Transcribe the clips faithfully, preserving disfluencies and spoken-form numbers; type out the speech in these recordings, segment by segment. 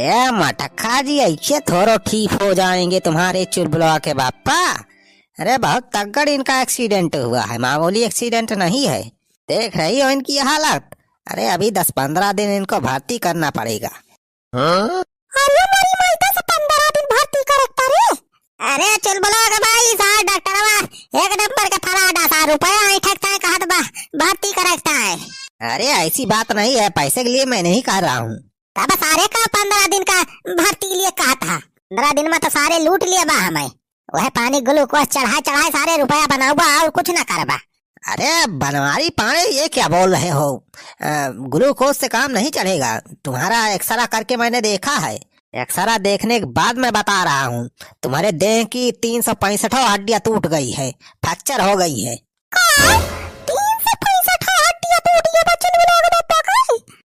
ए मटका जी, ऐसे थोड़ो ठीक हो जाएंगे तुम्हारे चुलबुलवा के बापा। अरे बहुत तगड़ इनका एक्सीडेंट हुआ है, मामूली एक्सीडेंट नहीं है। देख रही हो इनकी हालत। अरे अभी दस पन्द्रह दिन इनको भर्ती करना पड़ेगा। हाँ? अरे मोरी माई, दस पन्द्रह दिन भर्ती करे के पड़े? अरे चुलबुलवा के भाई, सार डॉक्टरवा एक नंबर के फराड है, सार रुपया ऐंठक ताय कहत बा, भर्ती करे के ताय। अरे ऐसी बात नहीं है, पैसे के लिए मैं नहीं कह रहा हूँ। तब सारे का पन्द्रह दिन का भर्ती के लिए कहा था, पन्द्रह दिन में तो सारे लूट लिए बा हमें। वह पानी ग्लूकोज चढ़ाए चढ़ाए सारे रुपया बनाउबा और कुछ ना करबा। अरे बनवारी पाड़े, ये क्या बोल रहे हो? अ, ग्लूकोज से काम नहीं चढ़ेगा। तुम्हारा एक्सरा करके मैंने देखा है, एक्सरा देखने के बाद मैं बता रहा हूँ। तुम्हारे देह की तीन सौ पैंसठों हड्डियाँ टूट गई है, फ्रैक्चर हो गई है। का? तीन सौ पैंसठ हड्डियाँ टूट गई बच्चन लोग बापा का?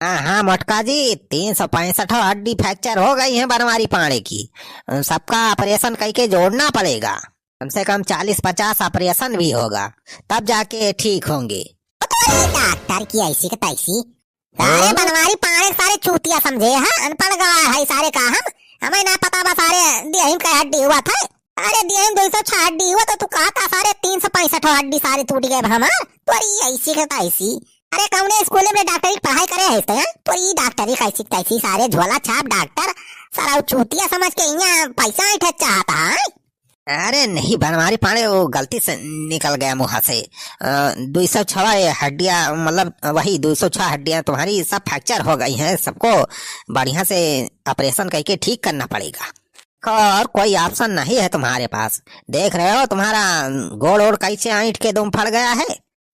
हाँ हाँ मोटका जी, तीन सौ पैंसठों हड्डी फ्रैक्चर हो गई हैं बनवारी पाड़े की। सबका ऑपरेशन करके जोड़ना पड़ेगा। कम से कम चालीस पचास ऑपरेशन भी होगा, तब जाके ठीक होंगे। तो ये डॉक्टर की ऐसी के तैसी, सारे हाँ? बनवारी पाड़े सारे चूतिया समझे हैं, अनपढ़ गवार है सारे का हम, हमें ना पता बा सारे देहिम का हड्डी हुआ था। अरे देहिम दो सौ छह हड्डी हुआ तो तू कहा था सारे तीन सौ पैंसठ हड्डी सारे टूट गए हमार, तो ये ऐसी के तैसी। अरे कौने स्कूल में डॉक्टरी की पढ़ाई करे है इसने, हैं? तो ये डॉक्टरी कैसी तैसी सारे झोला छाप डॉक्टर, सारा चूतिया समझ के यहाँ पैसा ऐंठे चाहता है। अरे नहीं बनवारी पाड़े, वो गलती से निकल गया मुँह से। अ, दो सौ छवा ये हड्डियाँ, मतलब वही दो सौ छह हड्डियाँ तुम्हारी सब फ्रैक्चर हो गई हैं, सबको बढ़िया से ऑपरेशन करके ठीक करना पड़ेगा। और कोई ऑप्शन नहीं है तुम्हारे पास। देख रहे हो तुम्हारा गोड़ ओड़ कैसे ऐंठ के दुम फड़ गया है।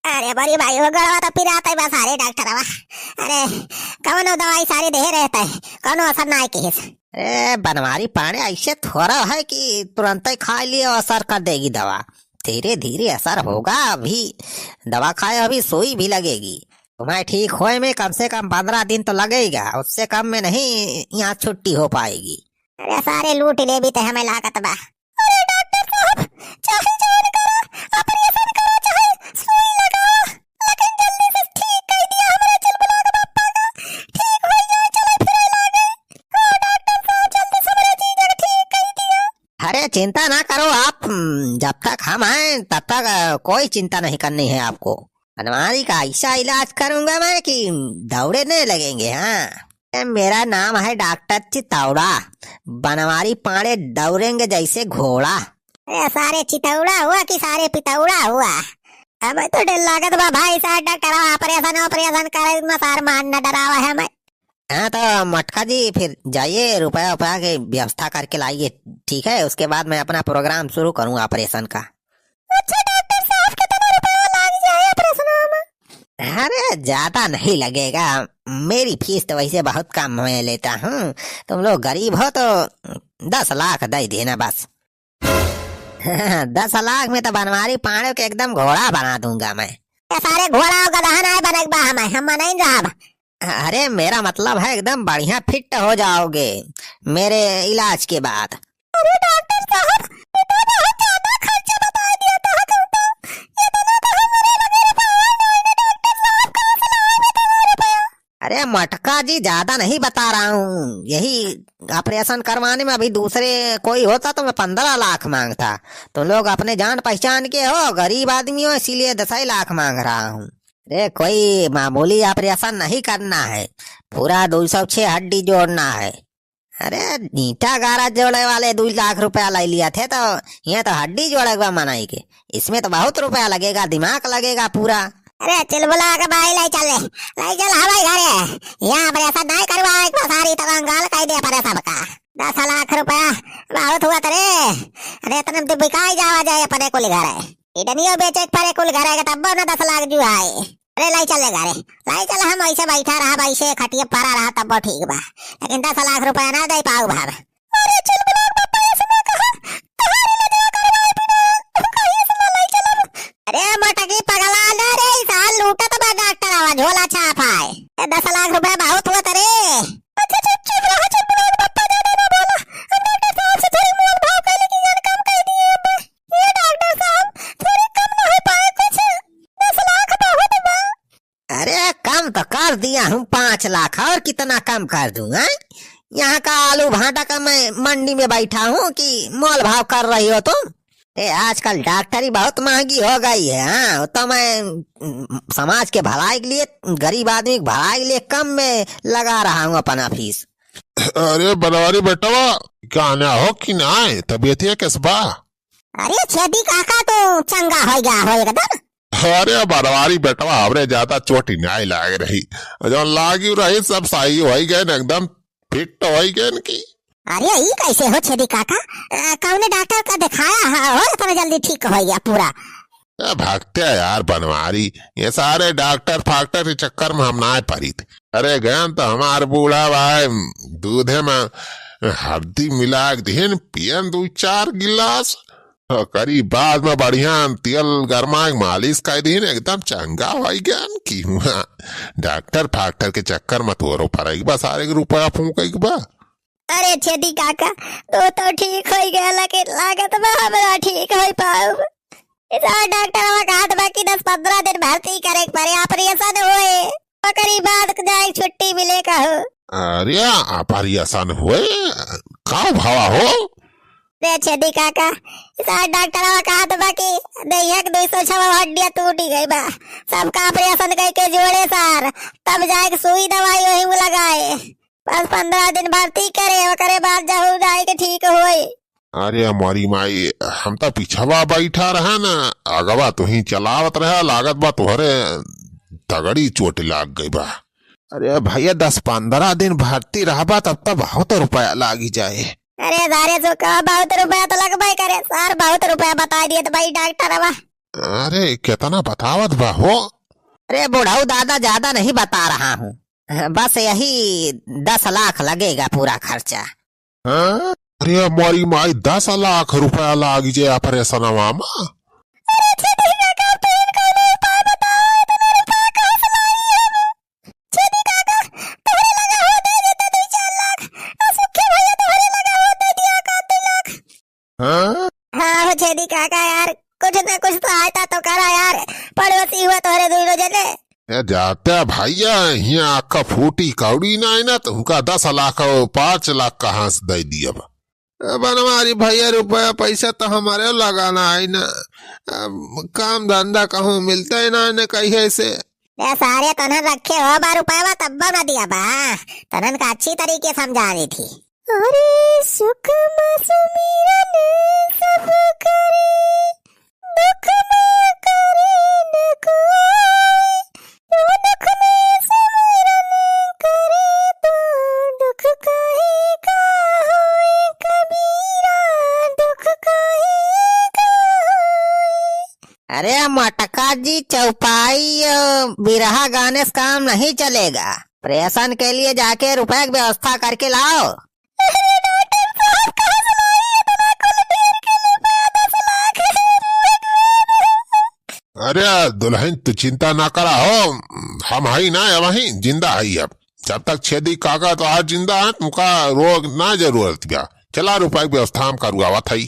अरे बड़ी भाई, वो गड़वा तो पिरात है बस। अरे डॉक्टरवा, अरे कौनो दवाई सारी दे रहता है, कौनो असर ना किहिस। अरे बनवारी पाड़े, ऐसे थोड़ा है कि तुरंत ही खा लिए और असर कर देगी दवा। धीरे धीरे असर होगा। अभी दवा खाए, अभी सुई भी लगेगी। तुम्हें ठीक होए में कम से कम पन्द्रह दिन तो लगेगा, उससे कम में नहीं यहाँ छुट्टी हो पाएगी। अरे सारे लूट ले भी तो हमें लागत बा। अरे डॉक्टर साहब, चाहे जौन करो, ऑपरेशन करो, चाहे सुई लगाओ, लेकिन जल्दी से ठीक कर दिया हमारे चुलबुला के बापा का। ठीक हो जाए, चले फिरे लागे। हाँ डॉक्टर साहब, जल्दी से हमारे जीजा का ठीक कर दिया। अरे चिंता ना करो आप, हम्म, जब तक हम हैं तब तक, अ, कोई चिंता नहीं करनी है आपको। बनवारी का ऐसा इलाज करूंगा मैं कि दौड़े नहीं लगेंगे। हाँ, ए, मेरा नाम है डॉक्टर चितौड़ा। बनवारी पाड़े दौड़ेंगे जैसे घोड़ा। अरे सारे चितौड़ा हुआ कि सारे पितौड़ा हुआ? हमें तो डर लागत बा भाई साहब, डॉक्टर ऑपरेशन ऑपरेशन करे में सार मार न डरावा है हमें। हाँ तो मटका जी, फिर जाइए, रुपया उपया की व्यवस्था करके लाइए, ठीक है? उसके बाद मैं अपना प्रोग्राम शुरू करूँ ऑपरेशन का। अच्छा डॉक्टर साहब, कितना रुपया लाग जाए ऑपरेशन में? अरे ज्यादा नहीं लगेगा, मेरी फीस तो वैसे बहुत कम मैं लेता हूँ। तुम लोग गरीब हो तो दस लाख दे देना बस। दस लाख में तो बनवारी पाड़े के एकदम घोड़ा बना दूंगा मैं। ये सारे घोड़ा और गदहा नाय बने के बा हमें, हम नहीं रहब। अरे मेरा मतलब है एकदम बढ़िया फिट हो जाओगे मेरे इलाज के बाद। अरे डॉक्टर साहब, ये तो बहुत ज्यादा खर्चा बता दिया था तुम तो। इतना तो हमारे लगे रुपया नहीं है डॉक्टर साहब, कहाँ से लाएंगे इतना रुपया? अरे मटका जी, ज्यादा नहीं बता रहा हूँ, यही ऑपरेशन करवाने में अभी दूसरे कोई होता तो मैं पन्द्रह लाख मांगता। तुम लोग अपने जान पहचान के हो, गरीब आदमी हो, इसीलिए दस ही लाख मांग रहा हूँ। अरे कोई मामूली ऑपरेशन नहीं करना है, पूरा दो सौ छह हड्डी जोड़ना है। अरे ईंटा गारा जोड़े वाले दो लाख रुपया ले लिया थे, तो ये तो हड्डी जोड़े के बा मनई के, इसमें तो बहुत रुपया लगेगा, दिमाग लगेगा पूरा। अरे चुलबुला के भाई ले चल, ले चल हमारे घरे। यहाँ ऑपरेशन नहीं करवाए, एक बार सारी तो कंगाल कर दे अपने सबका। दस लाख रुपया बहुत हुआ तेरे। अरे इतने में तो बिकाई जावा जाए अपने कुल घरे। किडनियों बेचे के परे कुल घरे के तब्बो ना दस लाख जुआए। अरे लाई चल रे घरे, लाई चल, हम ऐसे बैठा रहा, ऐसे खटिया परा रहा तब्बो ठीक बा, लेकिन दस लाख रुपया ना दे पाऊ भाव। अरे चुलबुला के बापा, ऐसे ना कहा, तोहार इलाजवा करवाए बिना तू कहीं से ना लाई चलब। अरे मोटकी पगला ना रे, ई साल लूटत बा डॉक्टर आवा झोला छाप है। ए, दस लाख रुपया बहुत होत रे। अच्छा चुप चुप रहो, चुलबुला के बापा ज्यादा ना बोला, हम डॉक्टर साहब से थोड़ी मोल भाव कर लेके यार कम कर दिए अब। ये डॉक्टर साहब, थोड़ी कम ना हो पाए कुछ? दस लाख बहुत बा। अरे कम तो कर दिया हूँ पाँच लाख, और कितना कम कर दूँ, हैं? यहाँ का आलू भाटा का मैं मंडी में बैठा हूँ कि मोल भाव कर रही हो तुम? ए, आजकल डॉक्टरी बहुत महंगी हो गई है, हाँ, तो मैं, उम, समाज के भलाई के लिए, गरीब आदमी के भलाई के लिए कम में लगा रहा हूँ अपना फीस। अरे बनवारी बेटवा, कान्हा हो कि नाय? तबीयतिया कैस बा? अरे छेदी काका, तो चंगा हो गया हो एकदम। अरे बनवारी बेटवा, हमरे ज्यादा चोटी नाय लाग रही, जौन लागी रही सब सही होइ गए न, एकदम फिट होइ गए न की। अरे ई कैसे हो छेदी काका? अ, कौने डॉक्टर का दिखाया है हो, इतना जल्दी ठीक हो गया पूरा? ए, भगते यार बनवारी, ये सारे डॉक्टर फाक्टर के चक्कर में हम ना परित। अरे गयन तो हमार बूढ़ा भाई दूधे में हल्दी मिला के दिहिन, पियन दू चार गिलास, ओकरी बाद में बढ़िया तेल गरमा के मालिश कर दिहिन, एकदम चंगा होइ गयन की हुआ। डॉक्टर फाक्टर के चक्कर में तोरो पड़े के बा, सारे के रुपया फूंके के बा। अरे छेदी काका, तू तो ठीक होइ गया, लेकिन लागत बा हमरा ठीक होइ पाउब। इस डॉक्टरवा कहत बा कि दस पन्द्रह दिन भर्ती करे के पड़े, ऑपरेशन होए, ओकरी बाद जाए छुट्टी मिले कहो। अरे ऑपरेशन होए, का भवा हो? रे छेदी काका, इस डॉक्टरवा कहत बा कि देहिया के दो सौ छवा हड्डियां टूटी गई बा, सबका ऑपरेशन करके जोड़े सार, तब जाए के सुई दवाई वही में लगाए। बस पन्द्रह दिन भर्ती करे, ओकरे बाद जहू जाए के ठीक होई। अरे हमारी माई, हम तो पिछवा बैठा रहा ना, अगवा तुही चलावत रहा, लागत बा तुहरे तगड़ी चोट लाग गई बा। अरे भैया, दस पन्द्रह दिन भर्ती रहबा तब तो बहुत रुपया लागी जाए। अरे सारे सो का बहुत रुपया तो लगबे करे सार, बहुत रुपया बताई दिए तो भाई डॉक्टरवा। अरे कितना बतावत बा हो? अरे बुढ़ऊ दादा, ज्यादा नहीं बता रहा हूँ, बस यही दस लाख लगेगा पूरा खर्चा। हाँ? अरे मोरी माई, दस लाख रुपया लाग जे ऑपरेशनवा में। अरे छेदी काका, तो इनका उपाय बताओ, इतना रुपया कहाँ से लाई हम? छेदी काका, तोहरे लगा हो दे देते दो चार लाख, और सुखे भैया तोहरे लगा हो दे दिया का दो लाख। हाँ? हाँ हो छेदी काका यार, कुछ ना कुछ सहायता तो करा यार, पड़ोसी हुआ तोहरे दोनों जने। ए जाते भैया, हियाँ आका फूटी कौड़ी ना है ना, तुमका दस लाख और पाँच लाख कहाँ से दे दिया बा? ए बनवारी भैया, रुपया पैसा तो हमारे लगाना है ना, अब काम धंधा कहूँ मिलता है ना, ना कहीं से। ए सारे तनन रखे हो बा रुपया, तब्बो ना दिया बा, तनन का अच्छी तरीके समझानी थी। अरे सुख मा सुमिरन सब करे, दुख मा करे न कोई। जो दुख में सुमिरन करे, तो दुख काहे का होए कबीरा, दुख काहे का होए। अरे मटका जी, चौपाई और बिरहा गाने से काम नहीं चलेगा। ऑपरेशन के लिए जाके रुपए की व्यवस्था करके लाओ। अरे डॉक्टर साहब, कहाँ से लाई इतना कुल ढेर के लिए दस लाख? अरे दुल्हन, तू चिंता ना करा हो, हम हई ना, वहीं जिंदा हई। अब जब तक छेदी काका तोहार जिंदा है, तुमका रोग ना जरूरत बा। चला, रुपए की व्यवस्था हम करवावत हई।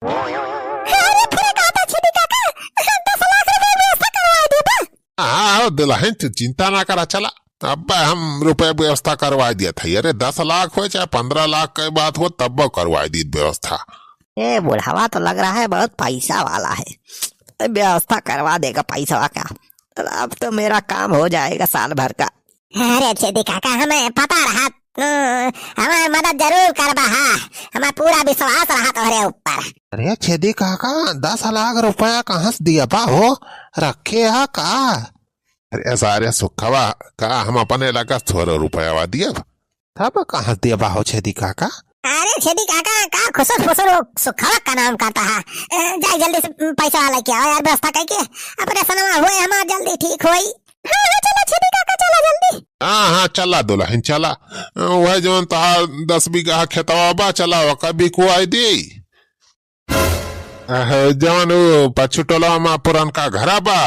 अरे, फिर कहा था छेदी काका, दस लाख रुपए व्यवस्था करवा दे बा। हाँ, हो दुल्हन, तू चिंता ना करा, चला, अब हम रुपए व्यवस्था करवा दिया था। अरे, दस लाख हो चाहे पन्द्रह लाख के बात हो, तब करवा दी व्यवस्था। ए बुढ़ावा तो लग रहा है बहुत पैसा वाला है, व्यवस्था करवा देगा पैसा का। अब तो मेरा काम हो जाएगा साल भर का। अरे छेदी काका, हमें पता रहा, अ, हमार मदद जरूर करबा हा, हमार पूरा विश्वास रहा तोहरे ऊपर। अरे छेदी काका, दस लाख रुपया कहाँ से दिया बा हो, रखे हा का? अरे सारे सुखवा का, हम अपने लगा थोड़ा रुपया दिया, तब कहाँ से दिया बा हो छेदी काका? अरे छेदी काका, का खुसुर फुसुर वो सुखवा का नाम करता है, अ, जाए जल्दी से पैसा लेके आओ यार, व्यवस्था करके, ऑपरेशनवा हुए हमार जल्दी ठीक होई। हाँ, हाँ, चला छेदी काका, चला जल्दी। हाँ, हाँ, चला दुल्हन, चला। वह जौन तहार दस बीघा खेतवा बा, चला ओका बिकवाई दी। अह, जौन उ पछुटोला मा पुरनका घरा बा,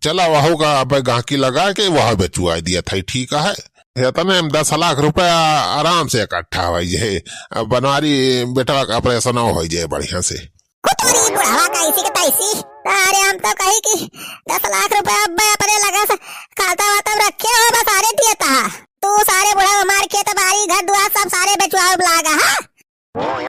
चला वहू का अब गाहकी लगा के वह बेचवाई दिया था, ठीक है। इतने में दस लाख रुपया आराम से इकट्ठा हो जाए, अब बनवारी बेटवा का ऑपरेशन हो जाए बढ़िया से। कुतरी बुढ़वा कैसी के तैसी। अरे हम तो कही कि दस लाख रुपया अब्बे अपने लगे से खाता वाता में रखे हो, बस आरे दिए ता। तू सारे बुढ़वा मार के तो बारी घर दुआर सब सारे बेचवावे लागा, हाँ?